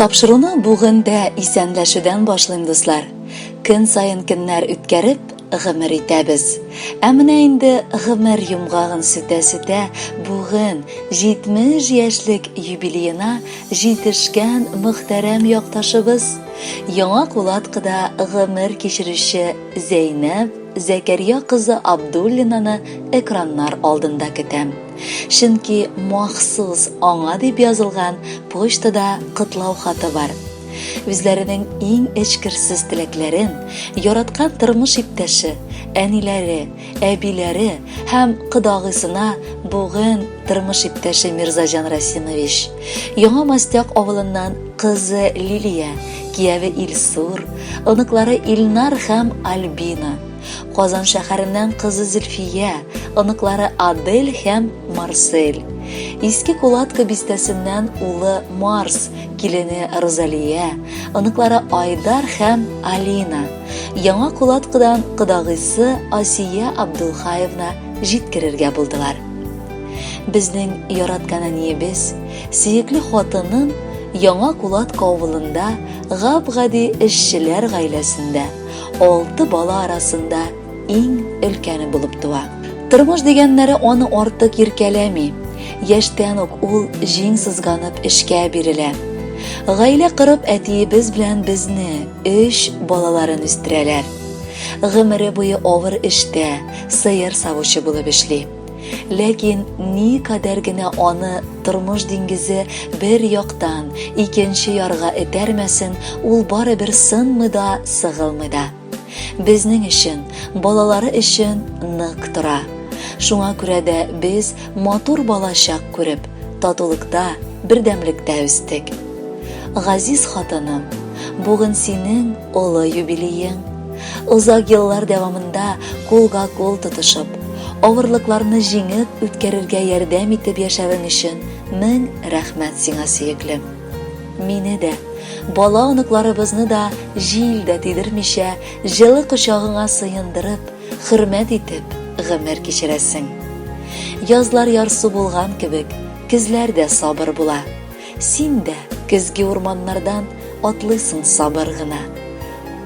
Тапшыруны бүген дә исәнләшүдән башлыйм, дуслар. Көн саен көннәр үткәреп, гомер итәбез. Ә менә инде гомер йомгагын сүтә-сүтә, бүген 70 яшьлек юбилеена җитешкән мөхтәрәм якташыбыз, Яңа Кулаткыда гомер кичерүче Зәйнәб Зәкәрия кызы Абдуллинаны экраннар алдында көтәм. Чөнки махсус аңа дип язылган почтада котлау хаты бар. Үзләренең иң эчкерсез теләкләрен яраткан тормыш иптәше, әниләре, әбиләре һәм кодагыйсына бүген тормыш иптәше Мирзаҗан Расимович, Яңа Мастяк авылыннан кызы Лилия, кияве Илсур, оныклары Илнар һәм Альбина, Казан шәһәреннән кызы Зөлфия, оныклары Адель һәм Марсель. Иске Кулатка бистәсеннән улы Марс, килене Розалия, оныклары Айдар һәм Алина. Яңа Кулаткадан кодагыйсы Асия Абдулхаевна җиткерергә булдылар. Безнең яраткан әниебез, сөекле хатыным Яңа Кулатка авылында гап-гади эшчеләр гаиләсендә алты бала арасында иң өлкәне булып туа. Тормыш дигәннәре аны артык иркәләми. Яшьтән үк ул җиң сызганып эшкә бирелә. Гаилә корып әтиебез белән безне, өч балаларын үстерәләр. Гомере буе авыр эштә, сыер савучы булып эшли. Ләкин никадәр генә аны тормыш диңгезе бер яктан икенче ярга этәрмәсен, ул барыбер сынмый да, сыгылмый да. Безнең өчен, балалары өчен нык тора. Шуңа күрә дә без матур балачак күреп, татулыкта, бердәмлектә үстек. Газиз хатыным, бүген синең олы юбилеең. Озак еллар дәвамында кулга-кул тотышып, авырлыкларны җиңеп үткәрергә ярдәм итеп яшәвең өчен мең рәхмәт сиңа, сөеклем. Мине дә, бала-оныкларыбызны да җил дә тидермичә, җылы кочагыңа сыендырып, хөрмәт итеп гомер кичерәсең. Язлар ярсу булган кебек, көзләр дә сабыр була. Син дә көзге урманнардан атлыйсың сабыр гына.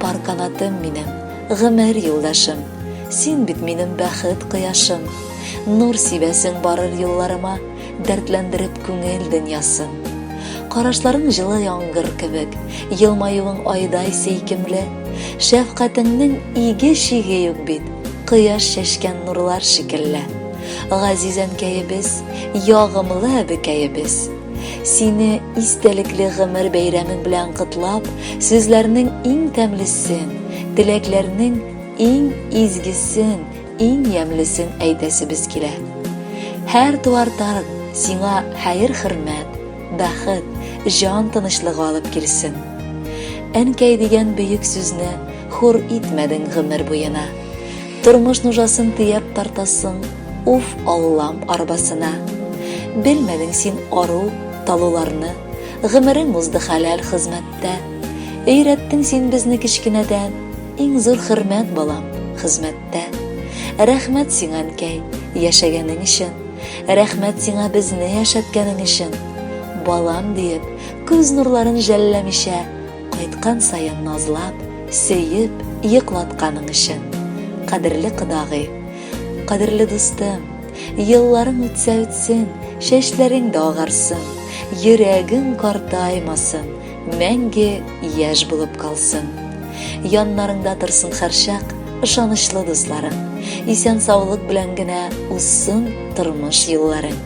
Пар канатым минем, гомер юлдашым, Син бит минем бәхет кояшым. Нур сибәсең барыр юлларыма, Дәртләндереп күңел дөньясын. Карашларың җылы яңгыр кебек, Елмаюың айдай сөйкемле. Шәфкатеңнең иге-чиге юк бит, Кояш чәчкән нурлар шикелле. Газиз әнкәебез, ягымлы әбекәебез. Сине истәлекле гомер бәйрәмең белән котлап, сүзләрнең иң тәмлесен, теләкләрнең иң изгесен, иң ямьлесен әйтәсебез килә. Һәр туар таң сиңа хәер-хөрмәт, бәхет, җан тынычлыгы алып килсен. Әнкәй дигән бөек сүзне хур итмәдең гомер буена. Тормыш нужасын төяп тартасың, уф Аллам арбасына. Белмәдең син ару, талуларны, гомерең узды хәләл хезмәттә. Өйрәттең син безне кечкенәдән, иң зур хөрмәт, балам, хезмәттә. Рәхмәт сиңа, әнкәй, яшәгәнең өчен. Рәхмәт сиңа безне яшәткәнең өчен. Балам диеп, күз нурларын жәлләмичә, Кайткан саен назлап, сөеп, йоклатканың өчен. Кадерле кодагый, кадерле дустым, елларың үтсә үтсен, чәчләрең дә агарсын, йөрәгең картаймасын, мәңге яшь булып калсын. Яннарыңда торсын һәрчак ышанычлы дусларың, исән-саулык белән генә узсын тормыш юлларың.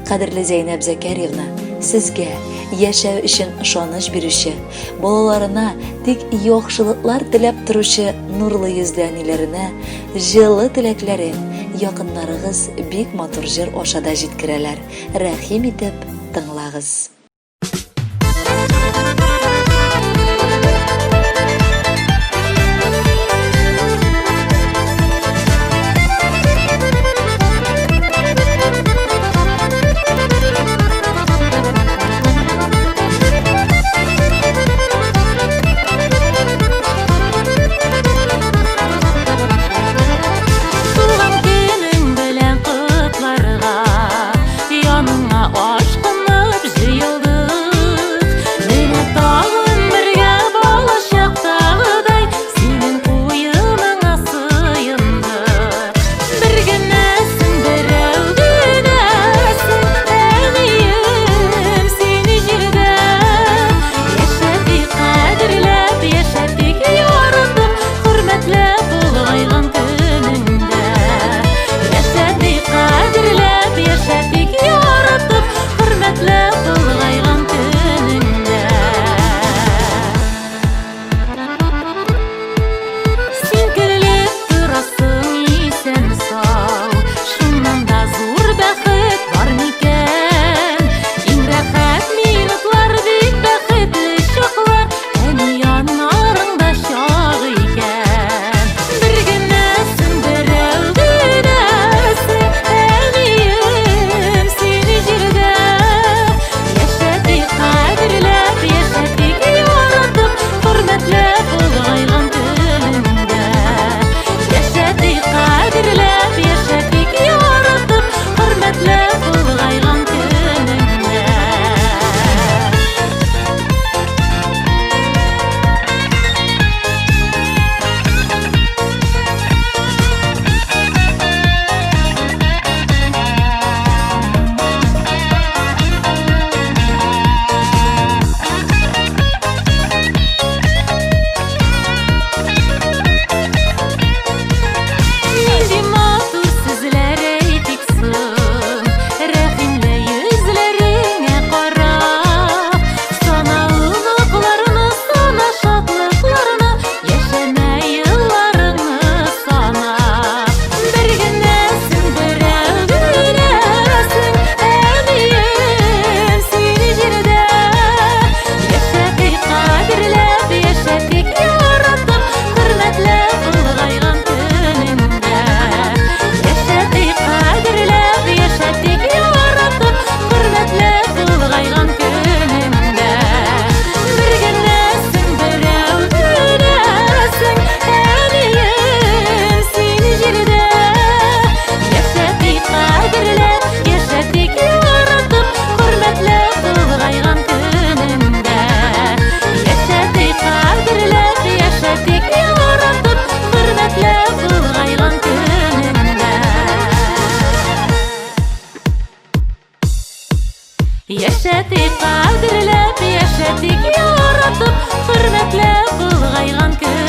Кадерле Зәйнәб Зәкәрьевна, сезгә яшәү өчен ышаныч бирүче, балаларына тик яхшылыклар теләп торучы нурлы йөзле әниләренә җылы теләкләрен якыннарыгыз бик матур җыр аша да җиткерәләр. Рәхим итеп тыңлагыз. Туган көнең белән котларга Яныңа ашкынып җыелдык. Яшәтик кадерләп, яшәтик яратып, хөрмәтләп олыгайган көн.